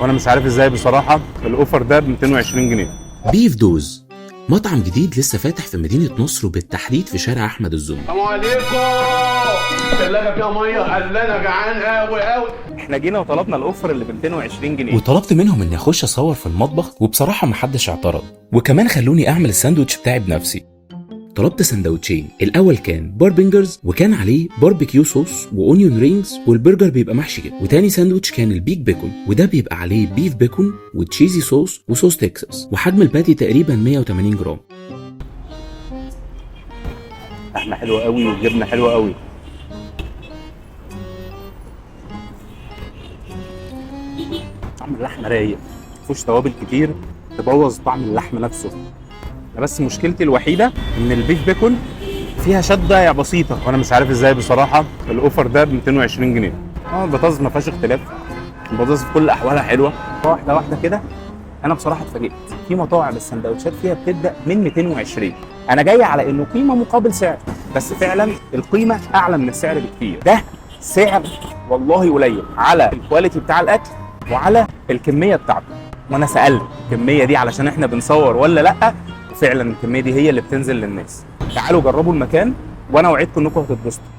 وانا مش عارف ازاي بصراحه. ال offer ده ب 220 جنيه. بيف دوز مطعم جديد لسه فاتح في مدينة نصر، وبالتحديد في شارع أحمد الزون. السلام عليكم، الثلاجة فيها ميه؟ قال انا جعان قوي قوي. احنا جينا وطلبنا ال offer اللي ب 220 جنيه. وطلبت منهم اني اخش اصور في المطبخ، وبصراحة محدش اعترض، وكمان خلوني اعمل الساندوتش بتاعي بنفسي. طلبت سندوتشين، الاول كان باربنجرز وكان عليه barbecue sauce و onion rings، والبرجر بيبقى محشي كده. وتاني ساندوتش كان ال big bacon، وده بيبقى عليه beef bacon و cheesy sauce وصوص تكساس، وحجم ال patty تقريبا 180 جرام. لحمه حلوة قوي والجبنه حلوة قوي. طعم اللحمة رايق، مفيهوش توابل كتير تبوظ طعم اللحم نفسه. انا بس مشكلتي الوحيدة ان ال beef bacon فيها شده بسيطه، وانا مش عارف ازاي بصراحه. ال offer ده ب 220 جنيه. البطاطس ما فيهاش اختلاف، البطاطس في كل احوالها حلوه. واحدة واحدة كده، انا بصراحة اتفاجئت في مطاعم السندوتشات فيها بتبدا من 220. انا جاي على انه قيمة مقابل سعر، بس فعلا القيمة اعلى من السعر بكتير. ده سعر والله قليل على ال quality بتاع الاكل وعلى الكمية بتاعته. وانا سالت الكمية دي علشان احنا بنصور ولا لا؟ وفعلا الكمية دي هي اللي بتنزل للناس. تعالوا جربوا المكان وانا اوعدكم انكم هتتبسطوا.